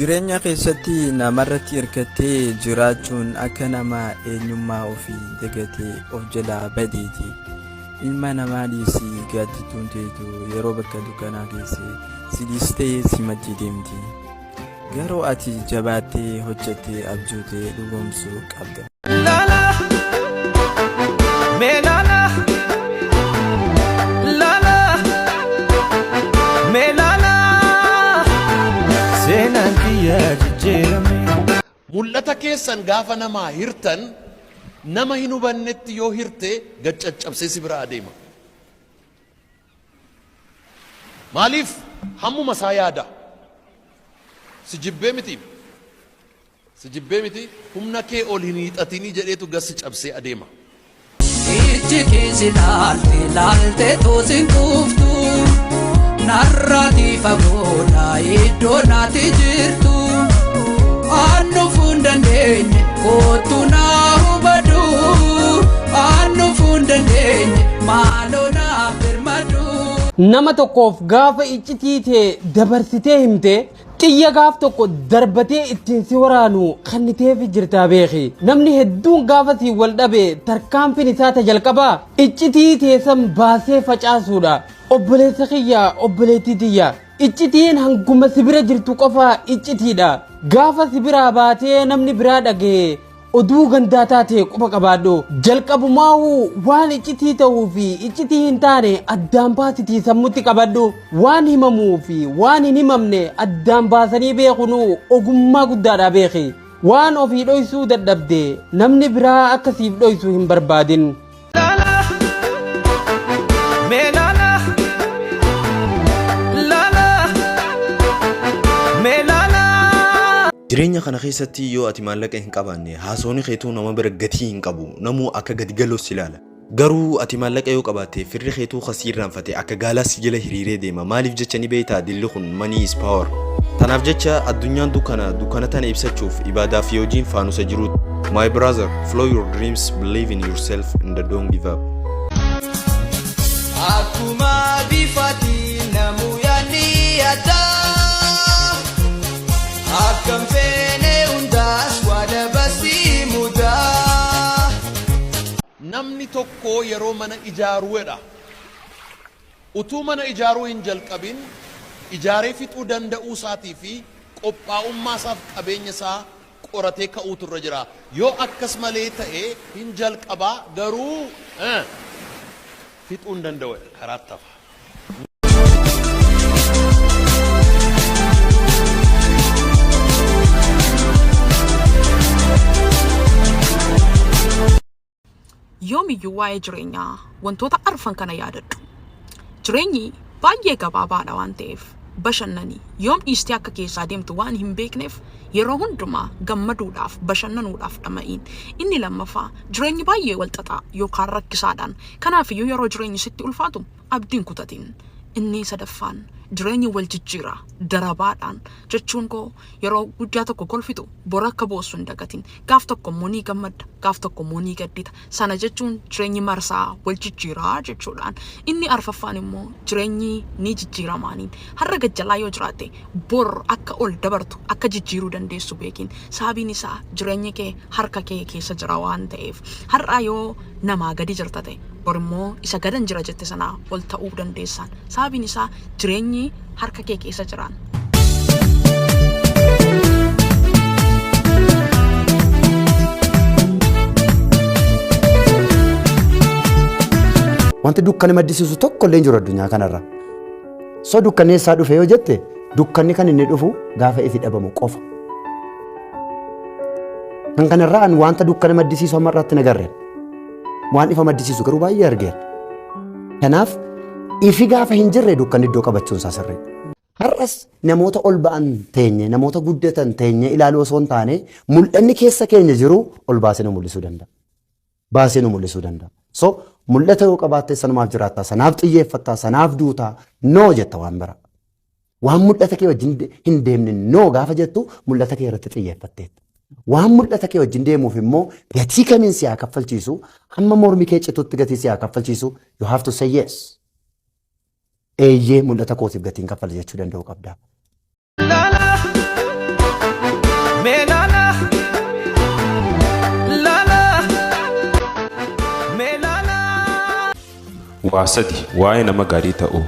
Jireenya keessatti namarratti hirkattee jiraachuun akka nama eenyummaa ofii dagatee of jalaa badeeti. Ilma namaa dhiisii gaaddidduun teetu yeroo bakka dukkanaa geesse si dhiistee si maddii deemti. Garuu ati jabaattee hojjattee abjuu tee dhugoomsuu qabda. Lala, me lala, lala, me lala, seenaan kiyya jijjiirame. Mul'ata keessan gaafa namaa hirtan nama hin hubannetti yoo hirte gad caccabsee si bira adeema. Maaliif hammuma isaa yaada. Si jibbee miti. Si jibbee miti humna kee ol hin hiixatinii jedheetu gad si cabsee adeema. Ijji kee si laalte laaltee toosin quuftu narraatii fagoodha iddoo naati jirtu aan dhufuu hin dandeenye kottu naa hubadhu aan dhufuu hin dandeenye maaloo naaf birmadhu. Nama tokkoof gaafa iccitii tee dabarsitee himte Xiyya gaaf tokko darbatee ittiin si waraanu kenniteefi jirtaa beeki. Namni hedduun gaafa siin wal dhabe tarkaanfiin isaa ta jalqabaa iccitii teessan baasee facaasuudha. Obboleessa kiyya obboleettii tiyya iccitiin hanguma si bira jirtu qofa iccitiidha. Gaafa si biraa baatee namni biraa dhagahe Oduu gandaa taate quba qabaadhu. Jalqabumaa'uu waan iccitii ta'uu fi iccitii hin taane addaan baasitii sammutti qabadhu. Waan himamuu fi waan hin himamne addaan baasanii beekunuu ogummaa guddaadha beeki. Waan ofii dhoysuu dadhabde namni biraa akka siif dhoysu hin barbaadin. Lala, me lala, lala, me lala. Jireenya kana keessatti yoo ati maallaqa hin qabaanne haasawni keetuu nama bira gatii hin qabu. Namuu akka gadi galootti si ilaala. Garuu ati maallaqa yoo qabaatte firri keetuu ka si irraanfate akka gaalaa si jala hiriiree deema. Maaliif jecha ni beektaa dilli kun money is power. Tanaaf jecha addunyaan dukkana, dukkana tana ibsachuuf ibaadaa fi hojiin faanusa jiruuti. My brother, follow your dreams, believe in yourself and don't give up. Akkuma bifati namuu yaadni adda Akkam feene hundaas waa dabasii mudaa. Namni tokko yeroo mana ijaaru jedha. Utuu mana ijaaruu hin jalqabin ijaaree fixuu danda'uu isaatii fi qophaa'ummaa isaaf qabeenya isaa qoratee ka'uutu irra jira. Yoo akkas malee ta'e hin jalqaba garuu fixuu hin danda'u jedha karaatti hafa. Yoomiyyuu waa'ee jireenyaa wantoota arfan kana yaadadhu. Jireenyi baay'ee gabaabaadha waan ta'eef bashannani. Yoom dhiistee akka keessaa deemtu waan hin beekneef yeroo hundumaa gammaduudhaaf bashannanuudhaaf dhama'iin. Inni lammaffaa jireenyi baay'ee wal xaxaa yookaan rakkisaadhaan. Kanaafiyyuu yeroo jireenyi sitti ulfaatu abdii hin kutatin. Inni sadaffaan jireenyi wal jijjiira darabaadhaan jechuun koo yeroo guyyaa tokko kolfitu bor akka boossu hin dagatin. Gaaf tokko immoo ni gammadda, gaaf tokko immoo ni gaddita. Sana jechuun jireenyi marsaa wal jijjiira jechuudhaan. Inni arfaffaan immoo jireenyi ni jijjiiramaaniin. Har'a gajjalaa yoo jiraatte bor akka ol dabartu, akka jijjiiruu dandeessu beekiin. Sababiin isaa jireenyi kee harka kee keessa jira waan ta'eef. Har'a yoo namaa gadi jirta ta'e bor immoo isa gadan jira jette sanaa ol ta'uu dandeessaan. Sababiin isaa jireenyi harka kee keessa jiraan. Wanti dukkana maddisiisu tokko illee hin jiru addunyaa kanarra. So dukkanni eessaa dhufe yoo jette dukkanni kan inni dhufu gaafa ifi dhabamu qofa. Kan kanarraa an wanta dukkana maddisiisu amma irratti hin agarre. Waan ifa maddisiisu garuu baay'ee argeera. Kanaaf ifi gaafa hin jirre dukkanni iddoo qabachuun isaa sirriidha. Har'as namoota ol ba'an teenye, namoota guddatan teenye ilaaluu osoo hin taane mul'anni keessa keenya jiru ol baasee nu mul'isuu danda'a. Baasee nu mul'isuu danda'a. So mul'ata yoo qabaatte sanumaaf jiraattaa, sanaaf xiyyeeffattaa, sanaaf duutaa, noo jetta waan biraa. Waan mul'ata kee wajjin hin deemne noo gaafa jettu mul'ata kee irratti xiyyeeffatteetta. Waan mul'ata kee wajjin deemuuf immoo gatii kamiin si haa kaffalchiisu, hamma mormi kee citutti gatii si haa kaffalchiisu, you have to say yes. Eeyyee mul'ata kootiif gatiin kaffala jechuu danda'uu qabda. Lala, Waa sadi waa'ee nama gaarii ta'uu.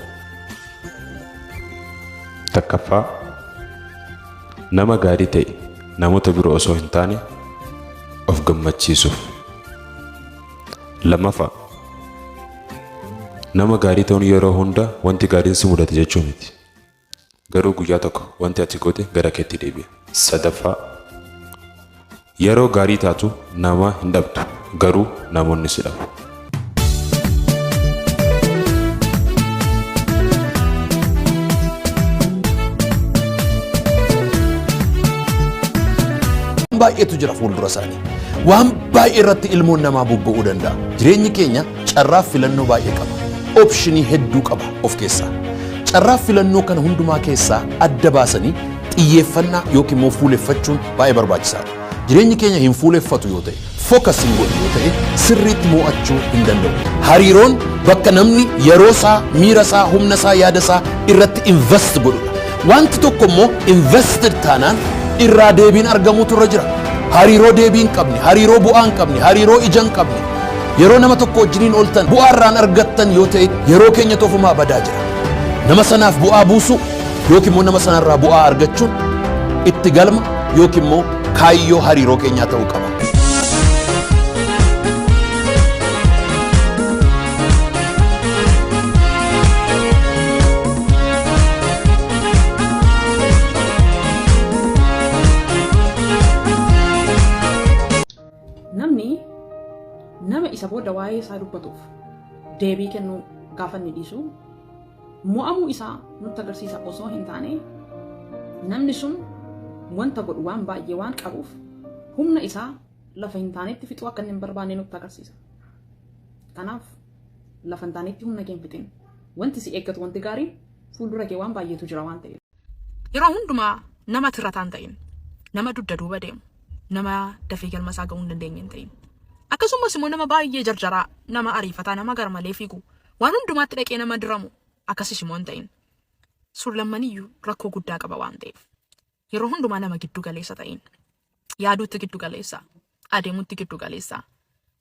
Takkaffaa, nama gaarii ta'e namoota biroo osoo hin taane of gammachiisuuf. Lammaffaa, nama gaarii ta'uun yeroo hunda wanti gaariin si mudata jechuu miti. Garuu guyyaa tokko wanti ati goote gara keetti deebi'a. Sadaffaa, yeroo gaarii taatu nama hin dhabdu, garuu namoonni si dhabu. Baay'eetu jira fuuldura isaanii. Waan baay'ee irratti ilmoon namaa bobba'uu danda'a. Jireenyi keenya carraaf filannoo baay'ee qaba. Option hedduu qaba of keessaa. Carraaf filannoo kana hundumaa keessaa adda baasanii xiyyeeffannaa yookiin immoo fuuleffachuun baay'ee barbaachisaadha. Jireenyi keenya hin fuuleffatu yoo ta'e, focus hin godhu yoo ta'e, sirriitti mo'achuu hin danda'u. Hariiroon bakka namni yeroo isaa, miira isaa, humna isaa, yaada isaa irratti invest godhudha. Wanti tokko immoo invested taanaan irraa deebiin argamuutu irra jira. Hariiroo deebii hin qabne, hariiroo bu'aa hin qabne, hariiroo ija hin qabne, yeroo nama tokko wajjiniin ooltan bu'aa irraan argattan yoo ta'e, yeroo keenya tofumaa badaa jira. Nama sanaaf bu'aa buusuu yookiin immoo nama sanarraa bu'aa argachuun itti galma yookiin immoo kaayyoo hariiroo keenyaa ta'uu qaba. Namni nama isa booda waa'ee isaa dubbatuuf deebii kennuu gaafa inni dhiisu, mo'amuu isaa nutti agarsiisa osoo hin taane, namni sun wanta godhu waan baay'ee waan qabuuf humna isaa lafa hin taanetti fixuu akka inni hin barbaanne nutti agarsiisa. Kanaaf lafa hin taanetti humna kee hin fixin. Wanti si eeggatu, wanti gaariin fuuldura kee waan baay'eetu jira waan ta'eef. Yeroo hundumaa nama tirataa hin ta'in. Nama dugda duuba deemu. Nama dafee galma isaa ga'uu hin dandeenye hin ta'in. Akkasumas immoo nama baay'ee jarjaraa, nama ariifataa, nama garmalee fiigu, waan hundumaatti dhaqee nama diramu akkasis immoo hin ta'in. Sun lammaniyyuu rakkoo guddaa qaba waan ta'eef. Yeroo hundumaa nama giddu galeessa ta'in. Yaaduutti giddu galeessa. Adeemuutti giddu galeessa.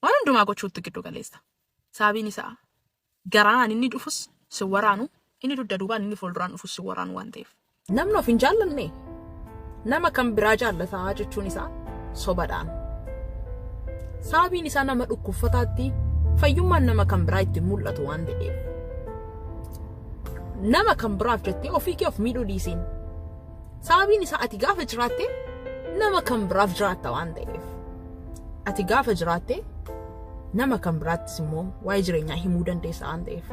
Waan hundumaa gochuutti giddu galeessa. Sababiin isaa garaan inni dhufus si waraanu, inni dugda duubaan, inni fuulduraan dhufus si waraanu waan ta'eef. Namni of hin jaallanne nama kan biraa jaallataa jechuun isaa sobadhaan. Sababiin isaa nama dhukkubfataatti fayyummaan nama kan biraa ittiin mul'atu waan ta'eef. Nama kan biraaf jettee ofii kee of miidhuu dhiisiin. Sababiin isaa ati gaafa jiraatte nama kan biraaf jiraatta waan ta'eef. Ati gaafa jiraatte nama kan biraattis immoo waa'ee jireenyaa himuu dandeessa waan ta'eef.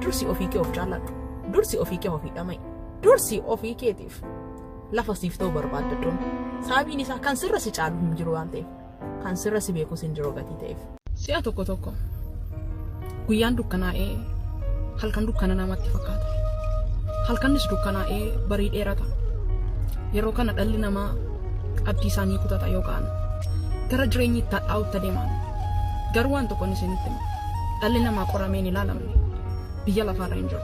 Dursi ofii kee of jaalladhu. Dursi ofii kee ofii dhama'i. Dursi ofii keetiif lafa siif ta'u barbaaddadhuun. Sababiin isaa kan sirra si caalu hin jiru waan ta'eef. Kan sirra si beekus hin jiru gatii ta'eef. Si'a tokko tokko guyyaan dukkanaa'ee halkan dukkana namatti fakkaata. Halkannis dukkanaa'ee barii dheerata. Yeroo kana dhalli namaa abdii isaanii kutata yookaan gara jireenyi itti hadhaa'utti adeeman. Garuu waan tokko isinitti hima. Dhalli namaa qoramee hin ilaalamne biyya lafaarra hin jiru.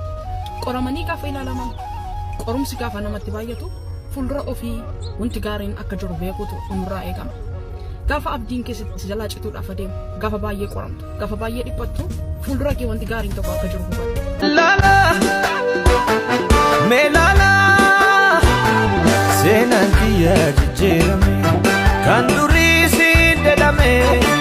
Qoramanii gaafa ilaalaman, qorumsi gaafa namatti baay'atu, fuuldura ofii wanti gaariin akka jiru beekuutu nurraa eegama. Gaafa abdiin kee si jalaa cituudhaaf adeemu, gaafa baay'ee qoramtu, gaafa baay'ee dhiphattu, fuuldura kee wanti gaariin tokko akka jiru hubadhu. Lala, meelala, seenaan kiyya jijjiirame, kan durii siin jedhame.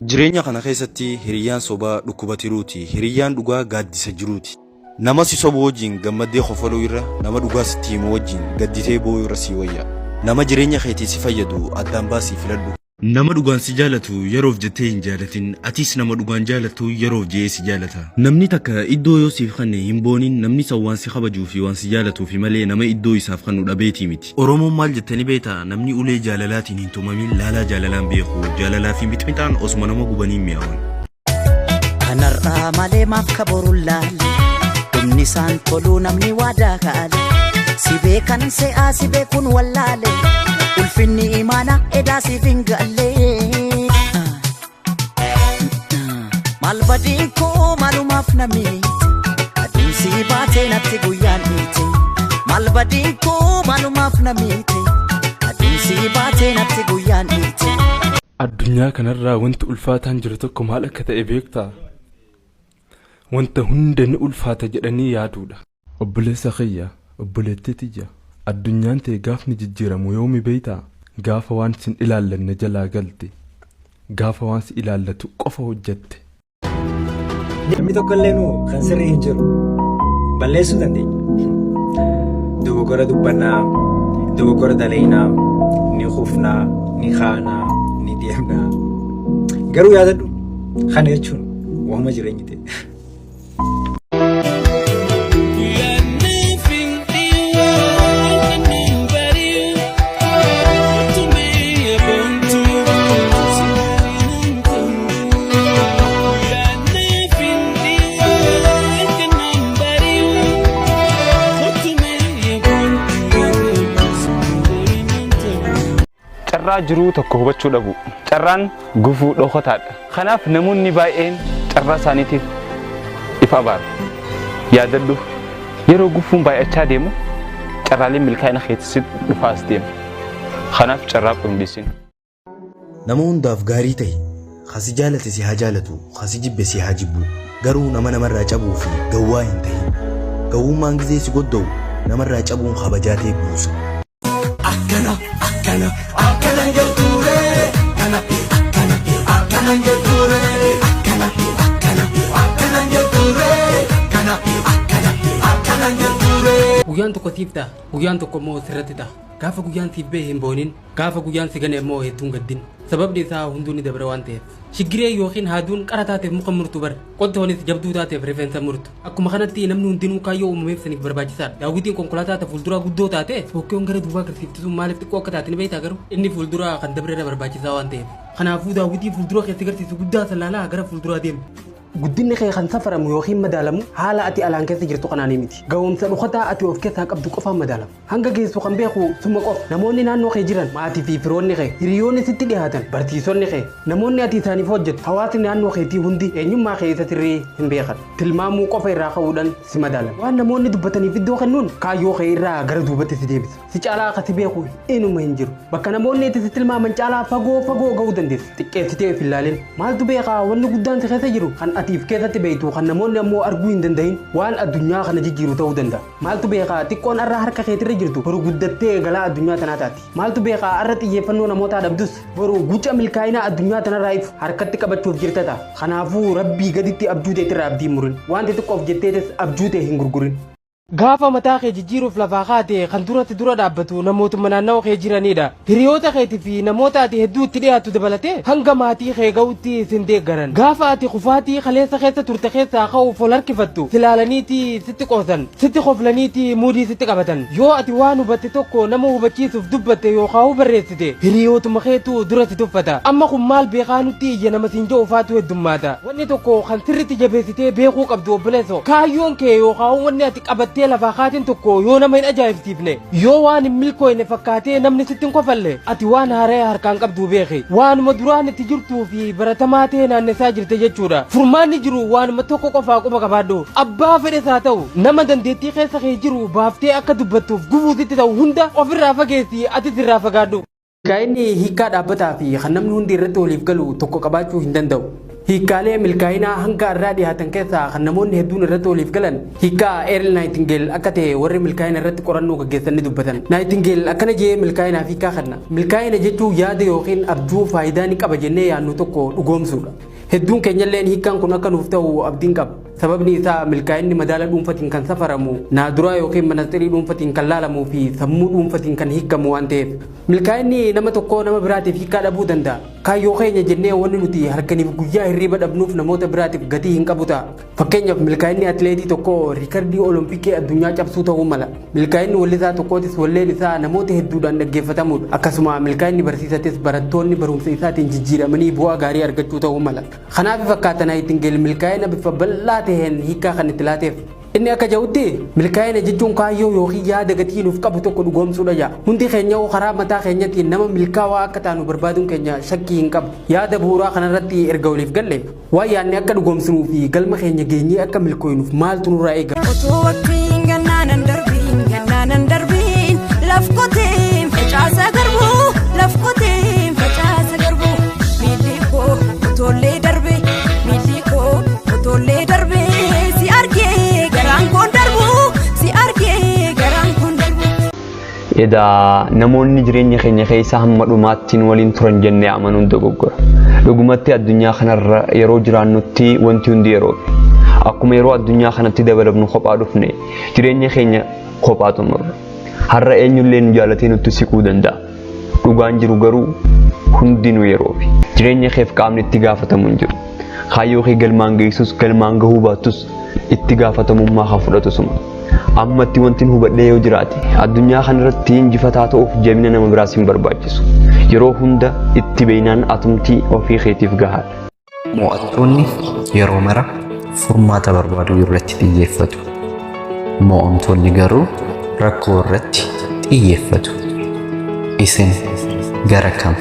Jireenya kana keessatti hiriyyaan sobaa dhukkuba tiruuti. Hiriyyaan dhugaa gaaddisa jiruuti. Nama si sobu wajjin gammaddee kofaluu irra nama dhugaa sitti himu wajjin gadditee boo'uu irra sii wayya. Nama jireenya keetii si fayyadu addaan baasii filadhu. Nama dhugaan si jaalatu yeroof jettee hin jaalatin, atis nama dhugaan jaalattu yeroof je'ee si jaalata. Namni takka iddoo yoo siif kanne hin boonin, namni san waan si kabajuu fi waan si jaalatuufi malee nama iddoo isaaf kannu dhabeetii miti. Oromoon maal jette ni beektaa? Namni ulee jaalalaatiin hin tumamin laalaa jaalalaan beeku. Jaalalaa fi mixmixaan osuma nama gubanii hin mi'aawan. Kanarraa malee maaf kaboruun laale? Dhumni isaan toluu namni waadaa kaale. Si beekan se'aa si beekuun wallaale. Ulfinni imaana edaa siif hin galle. Maal badiin koo, maalumaaf na miite? Aduun si baatee natti guyyaan dhiite. Maal badiin koo, maalumaaf na miite? Aduun si baatee natti guyyaan dhiite. Addunyaa kanarraa wanti ulfaataan jiru tokko maal akka ta'e beektaa? Wanta hunda ni ulfaata jedhanii yaaduudha. Obboleessa kiyya, obboleettii tiyya, addunyaan tee gaafni jijjiiramu yoomi beeytaa? Gaafa waan sin ilaallanne jalaa galte. Gaafa waan si ilaallatu qofa hojjatte. Namni tokko illee nu kan sirrii hin jiru. Balleessuu dandeenya. Dogoggora dubbannaa, dogoggora dalaynaa, ni kufnaa, ni kaanaa, ni deemnaa. Garuu yaadadhu kana jechuun waanuma jireenyi ta'e. Carraa jiruu tokko hubachuu dhabu. Carraan gufuu dhokataadha. Kanaaf namoonni baay'een carraa isaaniitiif if abaaru. Yaadadhu, yeroo gufuun baay'achaa deemu carraaleen milkaa'ina keetti si dhufaas deema. Kanaaf carraaquu hin dhiisin. Nama hundaaf gaarii tahi. Ka si jaalate si haa jaalatu, ka si jibbe si haa jibbu. Garuu nama namarraa cabuu fi gawwaa hin tahin. Gawwummaan gizee si godda'u namarraa cabuun kabajaa tee buusa. Akkana akkana akkana jettuure kana akkana akkana jettuure akkana akkana akkana jettuure kana akkana akkana jettuure. Guyyaan tokko siif ta'a, guyyaan tokko immoo sirratti ta'a. Gaafa guyyaan siif bahe hin boonin, gaafa guyyaan si gane immoo hedduu hin gaddin. Sababni isaa hunduu ni dabra waan ta'eef. Shiggiree yookiin haaduun qara taateef muka hin murtu bar. Qottoonis jabduu taateef rifeensa hin murtu. Akkuma kanatti namni hundinuu kaayyoo uumameef saniif barbaachisaadha. Daawwitiin konkolaataa ta fuulduraa guddoo taate, fookkiyoon gara duubaa agarsiiftu sun maaliif xiqqoo akka taate ni beektaa garuu? Inni fuulduraa kan dabrerra barbaachisaa waan ta'eef. Kanaafuu daawwitii fuuldura kee si garsiisu guddaa san laalaa gara fuulduraa deemi. Guddinni kee kan safaramu yookiin madaalamu haala ati alaan keessa jirtu kanaanii miti. Ga'umsa dhokataa ati of keessaa qabdu qofaan madaalama. Hanga geessu kan beeku suma qofa. Namoonni naannoo kee jiran, maatii fi firoonni kee, hiriyoonni sitti dhihaatan, barsiisonni kee, namoonni ati isaaniif hojjettu, hawaasni naannoo keetii hundi eenyummaa kee isa sirrii hin beekan. Tilmaamuu qofa irraa ka'uudhaan si madaalan. Waan namoonni dubbataniif iddoo kennuun kaayyoo kee irraa gara duubatti si deebisa. Si caalaa ka si beeku inuma hin jiru. Bakka namoonni itti si tilmaaman caalaa fagoo fagoo ga'uu dandeessa. Xiqqeessitee of hin laalin. Maaltu beekaa wanni guddaan si keessa jiru kan ati if keessatti beektu kan namoonni ammoo arguu hin dandahin waan addunyaa kana jijjiiru ta'uu danda'a. Maaltu beekaa xiqqoon arra harka keetirra jirtu boru guddattee galaa addunyaa tanaa taati. Maaltu beekaa arra xiyyeeffannoo namootaa dhabdus boru guca milkaa'inaa addunyaa tanarraa ifu harkatti qabachuuf jirta ta'a. Kanaafuu Rabbii gaditti abjuu teetirraa abdii hin murin. Waan xixiqqoof jetteetis abjuu tee hin gurgurin. Gaafa mataa kee jijjiiruuf lafaa kaate kan dura si dura dhaabbatu namootuma naannawa kee jiraniidha. Hiriyoota keetii fi namoota ati hedduu itti dhiyaattu dabalatee hanga maatii kee ga'utti sin deeggaran. Gaafa ati kufaatii kaleessa keessa turte keessaa ka'uuf ol harkifattu si laalaniiti sitti qoosan, sitti koflaniiti muudii sitti qabatan. Yoo ati waan hubatte tokko nama hubachiisuuf dubbatte yookaahuu barreessite hiriyootuma keetu dura si tuffata. Amma kun maal beekaa nutti iyya nama siin ja'u faatu heddummaata. Wanni tokko kan sirritti jabeessitee beekuu qabdu obboleesso, kaayyoon kee yookaan wanni ati qabattee lafaa kaateen tokko yoo nama hin ajaa'ibsiifne, yoo waan hin milkooyne fakkaatee namni sitti hin kofalle, ati waan haaraya harkaan qabduu beeki. Waanuma duraan itti jirtuu fi baratamaa ta'e naannessaa jirta jechuudha. Furmaanni jiru waanuma tokko qofaa quba qabaadhu. Abbaa fedhes haa ta'u, nama dandeettii keessa kee jiru baaftee akka dubbattuuf gufuu sitti ta'u hunda ofirraa fageessi atis irraa fagaadhu. Milkaa'inni hiikkaa dhaabbataa fi kan namni hundi irratti waliif galu tokko qabaachuu hin danda'u. Hiikkaalee milkaa'inaa hanga har'aa dhiyaatan keessaa kan namoonni hedduun irratti waliif galan hiikkaa Earl Nightingale akka ta'e warri milkaa'ina irratti qorannoo gaggeessan ni dubbatan. Nightingale akkana je'ee milkaa'inaaf hiikkaa kenna. Milkaa'ina jechuun yaada yookiin abjuu faayidaa ni qaba jennee yaadnu tokko dhugoomsuudha. Hedduun keenyalleen hiikkaan kun akka nuuf ta'u abdiin qaba. Sababni isaa milkaa'inni madaala dhuunfatiin kan safaramu, naaduraa yookiin manatsirii dhuunfatiin kan laalamuu fi sammuu dhuunfatiin kan hiikkamu waan ta'eef. Milkaa'inni nama tokkoo nama biraatiif hiikkaa dhabuu danda'a. Kaayyoo keenya jennee wanni nuti halkaniif guyyaa hirriiba dhabnuuf namoota biraatiif gatii hin qabu ta'a. Fakkeenyaaf milkaa'inni atileetii tokkoo riikardii Olompikii addunyaa cabsuu ta'uu mala. Milkaa'inni wellisaa tokkootis walleen isaa namoota hedduudhaan dhaggeeffatamuudha. Akkasuma milkaa'inni barsiisatis barattoonni barumsa isaatiin jijjiiramanii bu'aa gaarii argachuu ta'uu mala. Kanaafi fakkaata Naayitingeel milkaa'ina bifa bal'aa taheen hiikkaa kan itti laateef. Inni akka ja'utti, milkaa'ina jechuun kaayyoo yookiin yaada gatii nuuf qabu tokko dhugoomsuudha ja'a. Hundi keenyahuu karaa mataa keenyatiin nama milkaawaa akka taanu barbaaduun keenya shakkii hin qabu. Yaada bu'uuraa kanarratti erga waliif galle, waan yaadne akka dhugoomsinuu fi galma keenya geenyee akka milkooynuuf maaltu nurraa eegama? Otoo waqtiin gannaa nan darbiin gannaa nan darbiin laf qoteen facaasa garbuu laf qoteen facaasa garbuu miilli koo otoollee darbe miilli koo otoollee darbe. Edaa namoonni jireenya keenya keessa hamma dhumaatti nu waliin turan jennee amanuun dogoggora. Dhugumatti addunyaa kanarra yeroo jiraannutti wanti hundi yeroofi. Akkuma yeroo addunyaa kanatti dabalamnu kophaa dhufne jireenya keenya kophaa xumurra. Har'a eenyullee nu jaalatee nutti siquu danda'a. Dhugaan jiru garuu hundinuu yeroofi. Jireenya keef qaamni itti gaafatamu hin jiru. Kaayyoo kee galmaan geessus galmaan gahuu baattus itti gaafatamummaa kan fudhatu suma. Ammatti wantin hubadhee yoo jiraate addunyaa kanarratti injifataa ta'uuf jabina nama biraas hin barbaachisu. Yeroo hunda itti beeynaan atumti ofii keetiif gahaadha. Mo'attoonni yeroo mara furmaata barbaaduu irratti xiyyeeffatu. Mo'amtoonni garuu rakkoo irratti xiyyeeffatu. Isin gara kam?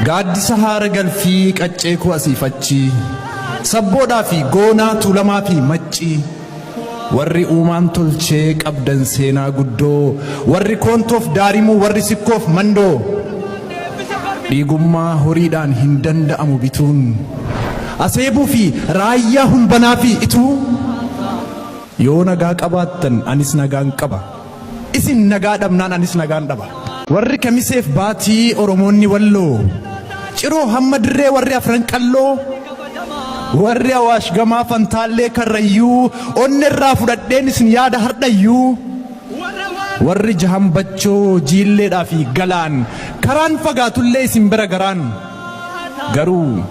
Gaaddisa haara galfii qaccee koo asiif achii Sabboodhaa fi goonaa tuulamaa fi maccii Warri uumaan tolchee qabdan seenaa guddoo Warri koontoof daarimuu warri sikkoof mandoo Dhiigummaa horiidhaan hin danda'amu bituun Aseebuu fi raayyaa humbanaa fi ituu Yoo nagaa qabaattan anis nagaan qaba Isin nagaa dhabnaan anis nagaan dhaba. Warri Kamiseef Baatii Oromoonni Walloo, Ciroo hamma Dirree warri Afran Qalloo, warri Awaash Gamaa Fantaallee Karrayyuu onnerraa fudhadheen isin yaada hardhayyuu. Warri Jahan Bachoo Jiilleedhaa fi Galaan karaan fagaatullee isin bira garaan. Garuu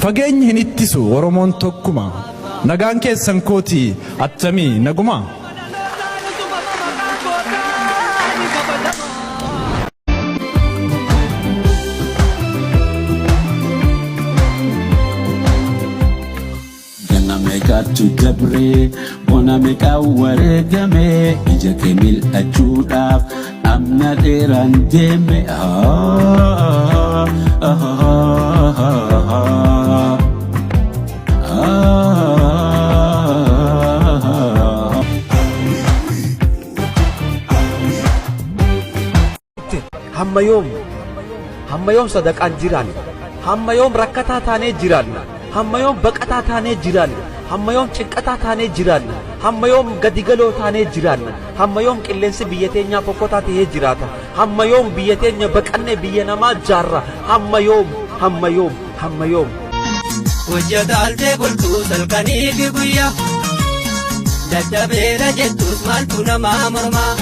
fageenyi hin ittisu Oromoon tokkuma. Nagaan keessan kooti attamii naguma? Ganna meeqatu dabre bona meeqa wareegame ija kee mil'achuudhaaf amna dheeraan deeme. Ah, ah, ah, ah, ah. Hamma yoom? Hamma yoom sadaqaan jiraanna? Hamma yoom rakkataa taanee jiraanna? Hamma yoom baqataa taanee jiraanna? Hamma yoom cinqataa taanee jiraanna? Hamma yoom gadi galoo taanee jiraanna? Hamma yoom qilleensi biyya teenyaa fokkotaa tahee jiraata? Hamma yoom biyya teenya baqannee biyya namaa jaarra? Hamma yoom? Hamma yoom? Hamma yoom? Hojjata altee bultuu salkanii fi guyyaa. Dadhabeera jettus maaltu namaa mormaa.